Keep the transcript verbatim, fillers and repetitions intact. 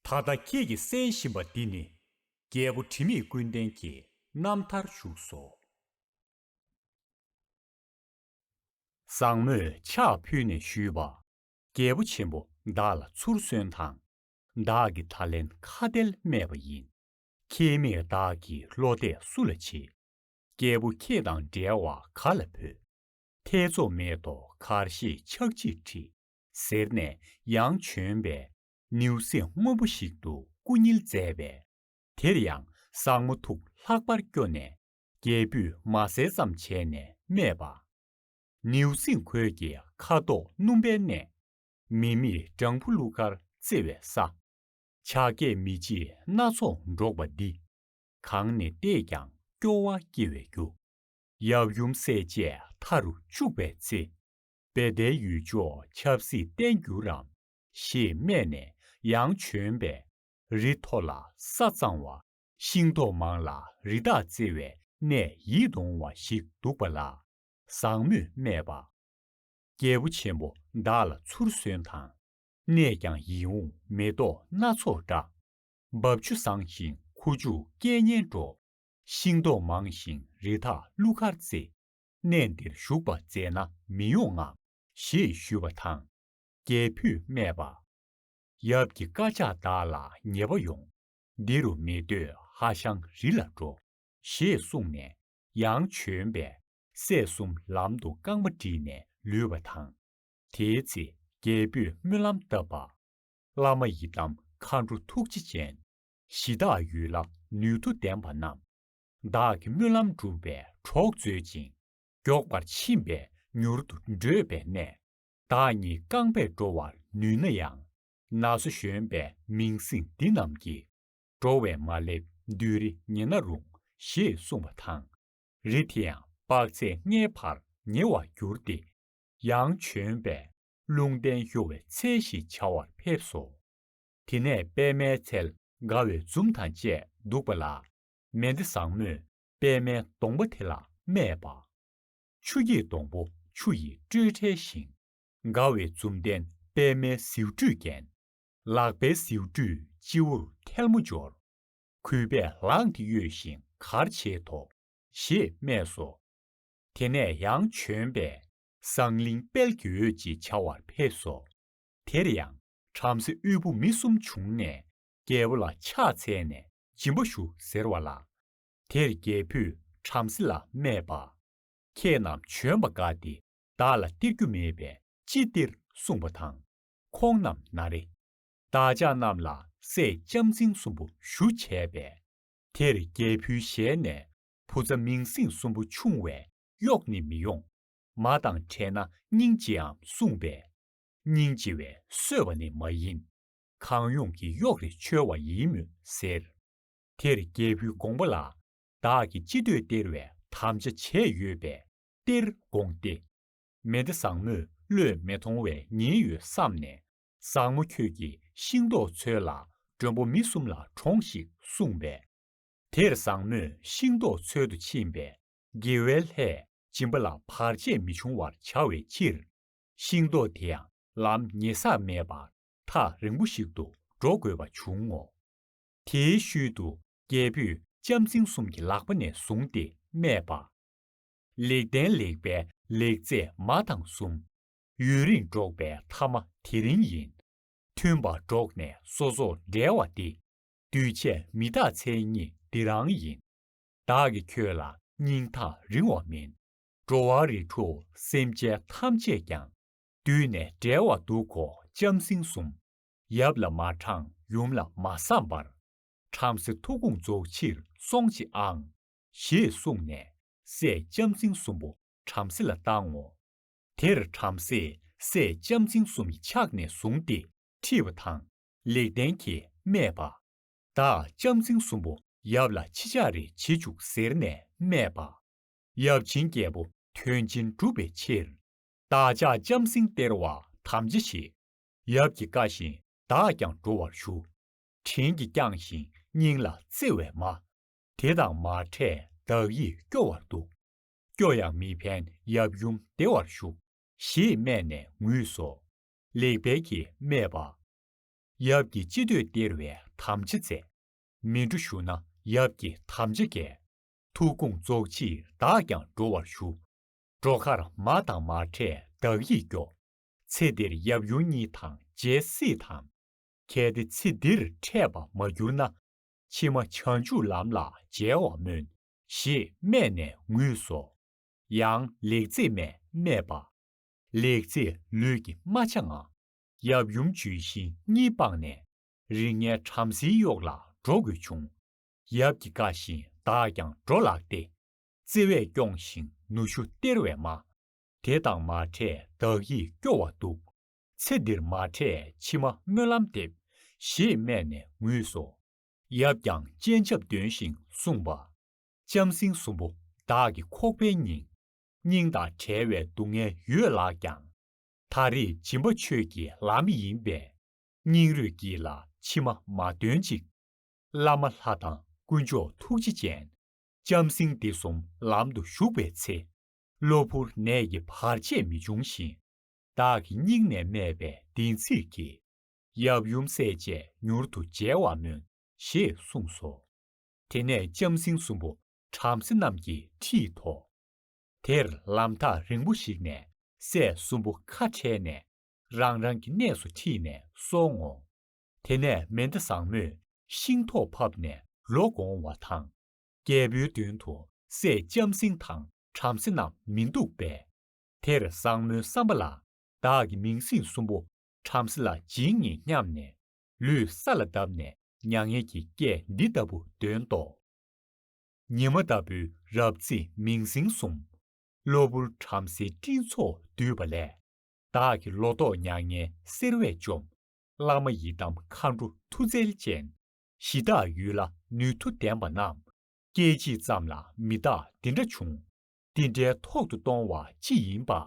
ད་ལྟ་ཁྱེད་ཀྱིས་གསན་བཞིན་པ་འདི་ནི། རྒྱལ་པོ་དྲི་མེད་ཀུན་ལྡན་གྱི་རྣམ་ཐར་བཞུགས་སོ། བཟང་མོས་ཕྱག་ཕུལ་ནས་ཞུས་པ། རྒྱལ་པོ་ཆེན་པོ། བདག་ལ་ཚུར་གསོན་དང་། བདག་གིས་ད་ལན་ཁ་གཏད་སྨྲས་པ་ཡིན། ཁྱེད་མེད་བདག་གིས་བློ་གཏད་སུ་ལ་བྱེད། རྒྱལ་པོ་ཁྱེད་དང་འབྲེལ་བ་ག་ལ་ཕོད། ཐེ་ཚོམ་མེད་དོ། གར་ཞེས་ཕྱག་ཕྱིར་ཁྲིད། ཟེར་ནས་ཡང་བྱོན་པས། ནེའུ་གསིང་སྔོན་པོ་ཞིག་ཏུ་སྐུ་ཉིལ་མཛད་པས། དེར་ཡང་བཟང་མོ་ཐུགས་ལྷག་པར་སྐྱོ་ནས། རྒྱལ་བུས་མ་གསལ་ཙམ་བྱས་ནས་སྨྲས་པ། ནེའུ་གསིང་ཁོས་ཀྱི་ཁ་དོག་སྣུམ་པའི་གནས། མི་མེད་སྦྲང་བུ་གླུ་གར་བརྩེ་བའི་ས། བྱ་སྐད་མི་གཅིག་སྣ་ཚོགས་སྒྲོག་པ་འདི། གང་ནས་བལྟས་ཀྱང་སྐྱོ་བ་སྐྱེ་བའི་རྒྱུ། ཡབ་ཡུམ་སྲས་བཅས་མཐའ་རུ་སྤྱུགས་པའི་ཚེ། བེ་ཏའི་ཡུལ་ཕྱོགས་ཆབ་སྲིད་བརྟན་འགྱུར་རམ། ཞེས་སྨྲས་ནས་ཡང་བྱོན་པས། རི་མཐོ་ལ་ས་གཙང་བ། ཤིང་ཏོག་མང་ལ་རི་དྭགས་བརྩེ་བའི་གནས་ཡིད་དུ་འོང་བ་ཞིག་འདུག་པ་ལ། བཟང་མོས་སྨྲས་པ། རྒྱལ་པོ་ཆེན་པོ། བདག་ལ་ཚུར་གསོན་དང་། གནས་ཀྱང་ཡིད་འོང་མེ་ཏོག་སྣ་ཚོགས་འདྲ། འབབ་ཆུ་བཟང་ཞིང་ཁུ་བྱུག་སྐད་སྙན་སྒྲོག། ཤིང་ཏོག་མང་ཞིང་རི་དྭགས་གླུ་གར་བརྩེ། གནས་འདིར་བཞུགས་པ་མཛད་ན་མི་ཡོང་ངམ། ཞེས་ཞུས་པ་དང་། རྒྱལ་བུས་སྨྲས་པ། ཡབ་ཀྱི་བཀའ་ཕྱག་བདག་ལ་ཉེས་པ་ཡོང་། འདི་རུ་མི་སྡོད་ཧ་ཤང་རི་ལ་འགྲོ། ཞེས་གསུངས་ནས་ཡང་བྱོན་པས། སྲས་གསུམ་ལམ་དུ་རྐང་པ་བསྒྲིལ་ནས་ལུས་པ་དང་། དེའི་ཚེ་རྒྱལ་བུས་སྨོན་ལམ་བཏབ་པ། བླ་མ་ཡི་དམ་མཁའ་འགྲོ་ཐུགས་རྗེ་ཅན། གཞི་བདག་ཡུལ་ལྷ་ནུས་མཐུ་ལྡན་པ་རྣམས། བདག་གི་སྨོན་ལམ་འགྲུབ་པའི་གྲོགས་མཛོད་ཅིང་། མགྱོགས་པར་ཕྱིན་པས་མྱུར་དུ་བགྲོད་པའི་གནས། བདག་ཉིད་རྐང་པས་འགྲོ་བར་ནུས་ན་ཡང་། ན་སོ་གཞོན་པའི་མིང་སྲིང་འདི་རྣམས་ཀྱིས། འགྲོ་བས་མ་སླེབས་བདུད་རི་ཉེ་ན་རུང་། ཞེས་གསུངས་པ་དང་། རི་དེ་ཡང་དཔག་ཚད་ལྔའི་བར་ཉེ་བར་གྱུར་ཏེ། ཡང་བྱོན་པས་ལུང་བསྟན་གཡོ་བའི་ཚལ་ཞེས་བྱ་བར་ཕེབས་སོ། དེ་ནས་པདྨའི་ཚལ་དགའ་བའི་འཛུམ་དང་བཅས་འདུག་པ་ལ། མེ་མདའ་བཟང་མོས་པདྨའི་སྡོང་པོ་དེ་ལ་སྨྲས་པ། ཆུ་སྐྱེས་སྡོང་པོ་ཆུ་ཡིས་སྤྲོས་བྲལ་ཞིང་། དགའ་བའི་འཛུམ་ལྡན་པདྨའི་ཟེའུ་འབྲུས་བརྒྱན། ལག་པའི་ཟེའུ་འབྲུས་སྤྱི་བོར་ཐལ་མོ་སྦྱོར། གུས་པས་ལག་འདི་གཡོས་ཤིང་གར་བྱེད་དོ། ཞེས་སྨྲས་སོ། དེ་ནས་ཡང་བྱོན་པས་ཟངས་གླིང་དཔལ་གྱི་འོད་ཅེས་བྱ་བར་ཕེབས་སོ། དེར་ཡང་བྲམ་ཟེ་དབུལ་པོ་མི་གསུམ་བྱུང་ནས་རྒྱལ་པོ་ལ་ཕྱག་འཚལ་ནས་སྦྱིན་པ་ཞུ་ཟེར་བ་ལ། དེར་རྒྱལ་བུས་བྲམ་ཟེ་ལ་སྨྲས་པ། ཁྱེད་རྣམས་བྱོན་པ་དགའ་སྟེ་བདག་ལ་སྟེར་རྒྱུ་མེད་པས་ཅི་སྟེར་གསུངས་པ་དང་། ཁོང་རྣམས་ན་རེ། བདག་ཅག་རྣམས་ལ་སྲས་ལྕམ་རྫིང་གསུམ་པོ་ཞུ་བྱས་པས། དེར་རྒྱལ་བུའི་ཞལ་ནས་བུ་ཚ་མིང་སྲིང་གསུམ་པོ་ཆུང་བས་གཡོག་ནི་མི་ཡོང་། མ་དང་ཕྲད་ན་སྙིང་རྗེའམ་གསུངས་པས། སྙིང་རྗེ་བས་གསོད་པ་ནི་མ་ཡིན། གང་ཡོང་གི་གཡོག་རེ་འཆོལ་བ་ཡིན་མོད་ཟེར། དེར་རྒྱལ་བུའི་དགོངས་པ་ལ། བདག་གིས་ཅི་འདོད་སྟེར་བའི་དམ་བཅའ་བྱས་ཡོད་པས་སྟེར་དགོངས་ཏེ། མེ་མདའ་བཟང་མོས་བློས་མི་ཐོངས་པའི་ཉེན་ཡོད་བསམས་ནས། བཟང་མོ་ཁྱོད་ཀྱིས་ཤིང་ཏོག་འཚོལ་ལ་མགྲོན་པོ་མི་གསུམ་ལ་གྲོངས་ཤིག་གསུངས་པས། དེར་བཟང་མོས་ཤིང་ཏོག་འཚོལ་དུ་ཕྱིན་པས། དགེ་བའི་ལྷས་སྦྱིན་པ་ལ་བར་ཆད་མི་འབྱུང་བར་བྱ་བའི་ཕྱིར། ཤིང་ཏོག་དེ་ཡང་ལམ་ཉེ་སར་མེད་པར་ཐག་རིང་པོ་ཞིག་ཏུ་འགྲོ་དགོས་པ་བྱུང་ངོ་། དེའི་ཤུལ་དུ་རྒྱལ་བུས་ལྕམ་རྫིང་གསུམ་གྱི་ལག་པ་ནས་བཟུང་སྟེ་སྨྲས་པ། ལེགས་ལྡན་ལེགས་པའི་ལེགས་རྩེས་མ་དང་གསུམ། ཡུན་རིང་འགྲོགས་པའི་ཐ་མ་དེ་རིང་ཡིན། མཐུན་པར་འགྲོགས་ནས་སོ་སོར་འབྲལ་བ་འདི། འདུས་བྱས་མི་རྟག་མཚན་ཉིད་འདི་རང་ཡིན། བདག་གིས་ཁྱོད་ལ་སྙིང་ཐག་རིང་བ་མིན། འགྲོ་བ་རིགས་དྲུག་སེམས་ཅན་ཐམས་ཅད་ཀྱང་། བསྡུས་ནས་འབྲལ་བར་འདུག་གོ་ལྕམ་སྲིང་གསུམ། ཡབ་ལ་མ་དྲངས་ཡུམ་ལ་མ་བསམ་པར། བྲམ་ཟེ་ཐུགས་དགོངས་རྫོགས་ཕྱིར་སོང་ཅི་ཨང་། ཞེས་གསུངས་ནས་སྲས་ལྕམ་སྲིང་གསུམ་པོ་བྲམ་ཟེ་ལ་བཏང་ངོ་། དེར་བྲམ་ཟེས་སྲས་ལྕམ་སྲིང་གསུམ་གྱི་ཕྱག་ནས་བཟུང་སྟེ་ཁྲིད་པ་དང་། ལེགས་ལྡན་གྱིས་སྨྲས་པ། བདག་ལྕམ་སྲིང་གསུམ་པོ་ཡབ་ལ་ཕྱི་ཕྱག་རེ་བྱེད་བཅུག་ཟེར་ནས་སྨྲས་པ། ཡབ་ཆེན་རྒྱལ་པོ་དོན་ཆེན་སྒྲུབ་པའི་ཕྱིར། བདག་ཅག་ལྕམ་སྲིང་སྟེར་བ་དམ་བཅའ་བཞེས། ཡབ་ཀྱི་བཀའ་བཞིན་བདག་ཀྱང་འགྲོ་བར་ཞུ། དྲིན་གྱིས་བསྐྱངས་ཤིང་སྙིང་ལ་བརྩེ་བས་མ། དེ་དང་མ་ཕྲད་བདག་ཡིད་སྐྱོ་བར་འདུག་སྐྱོ་ཡང་མི་ཕན་ཡབ་ཡུམ་བདེ་བར་བཞུགས། ཞེས་སྨྲས་ནས་ངུས་སོ། ལེགས་སྤེལ་གྱིས་སྨྲས་པ། ཡབ་ཀྱི་སྤྱི་བསྟོད་སྟེར་བའི་དམ་བཅའ་མཛད། མི་འགྲོ་ཞུ་ན་ཡབ་ཀྱི་དམ་བཅའ་འགལ། ཐུགས་དགོངས་རྫོགས་ཕྱིར་བདག་ཀྱང་འགྲོ་བར་ཞུ། འགྲོ་ཁར་མ་དང་མ་འཕྲད་བདག་ཡིད་སྐྱོ། ཚེ་འདིར་ཡབ་ཡུམ་གཉིས་དང་མཇལ་སྲིད་དམ། གལ་ཏེ་ཚེ་འདིར་འཕྲད་པ་མ་གྱུར་ན། ཕྱི་མ་བྱང་ཆུབ་ལམ་ལ་མཇལ་བར་སྨོན། ཞེས་སྨྲས་ནས་ངུས་སོ། ཡང་ལེགས་མཛེས་མས་སྨྲས་པ། ལེགས་མཛེས་ལུས་ཀྱིས་མ་འཆའ་ང་། ཡབ་ཡུམ་ལྗོན་ཤིང་གཉིས་སྤངས་ནས། རིགས་ངན་བྲམ་ཟེའི་གཡོག་ལ་འགྲོ་དགོས་བྱུང་། ཡབ་ཀྱིས་བཀའ་བཞིན་བདག་ཀྱང་འགྲོ་ལགས་ཏེ། བརྩེ་བས་སྐྱོང་ཞིང་ནུ་ཞོ་སྟེར་བས་མ། དེ་དང་མ་འཕྲད་བདག་ཡིད་སྐྱོ་བ་འདུག། ཚེ་འདིར་མ་འཕྲད་ཕྱི་མ་སྨོན་ལམ་འདེབས། ཞེས་སྨྲས་ནས་ངུས་སོ། ཡབ་ཀྱང་སྤྱན་ཆབ་འདོན་ཞིང་གསུངས་པ། ལྕམ་སྲིང་གསུམ་པོ་བདག་གི་ཁོག་པའི་སྙིང་། སྙིང་དང་བྲལ་བའི་སྡུག་བསྔལ་ཡོད་ལགས་ཀྱང་། ད་རེས་སྦྱིན་པ་ཆོས་ཀྱི་ལམ་ཡིན་པས། སྙིང་རུས་ཀྱིས་ལ་ཕྱི་མ་མ་འདོན་ཅིག། བླ་མ་ལྷ་དང་དཀོན་མཆོག་ཐུགས་རྗེ་ཅན། ལྕམ་སྲིང་འདི་གསུམ་ལམ་དུ་ཞུགས་པའི་ཚེ། གློ་བུར་ནད་ཀྱིས་བར་ཆད་མི་འབྱུང་ཞིང་། བདག་གི་སྙིང་ནས་སྨྲས་པའི་བདེན་ཚིག་གིས། ཡབ་ཡུམ་སྲས་བཅས་མྱུར་དུ་མཇལ་བར་སྨོན། ཞེས་གསུངས་སོ། དེ་ནས་ལྕམ་སྲིང་གསུམ་པོ་བྲམ་ཟེ་རྣམས་ཀྱིས་ཁྲིད་དོ། དེར་ལམ་ཐག་རིང་པོ་ཞིག་ནས་སྲས་གསུམ་པོ་ཁ་བྲལ་ནས་རང་རང་གི་གནས་སུ་ཁྲིད་ནས་སོང་ངོ་། དེ་ནས་མེ་མདའ་བཟང་མོས་ཤིང་ཐོག་ཕབ་ནས་ལོ་འགོང་བ་དང་། རྒྱལ་པོའི་མདུན་དུ་སྲས་ལྕམ་སྲིང་དང་བྲམ་ཟེ་རྣམས་མི་འདུག་པས། དེར་བཟང་མོའི་བསམ་པ་ལ། བདག་གི་མིང་སྲིང་གསུམ་པོ་བྲམ་ཟེ་ལ་བྱིན་ངེས་སྙམ་ནས། ལུས་ས་ལ་བརྡབས་ནས་མྱ་ངན་གྱི་སྐད་འདི་ལྟ་བུ་འདོན་ཏོ། ཉི་མ་ལྟ་བུའི་རབ་བརྩེགས་མིང་སྲིང་གསུམ། གློ་བུར་བྲམ་ཟེའི་སྤྲིན་ཚོགས་བསྡུས་པ་ལས། བདག་གི་ལོ་ཏོག་མྱ་ངན་སེར་བས་བཅོམ། བླ་མ་ཡི་དམ་མཁའ་འགྲོ་མཐུ་རྩལ་ཅན། གཞི་བདག་ཡུལ་ལ་ནུས་མཐུ་ལྡན་པ་རྣམས། སྐད་ཅིག་ཙམ་ལ་མི་རྟག་འདི་འདྲ་བྱུང་། འདི་འདྲའི་ཐོག་ཏུ་གཏོང་བ་ཅི་ཡིན་པ།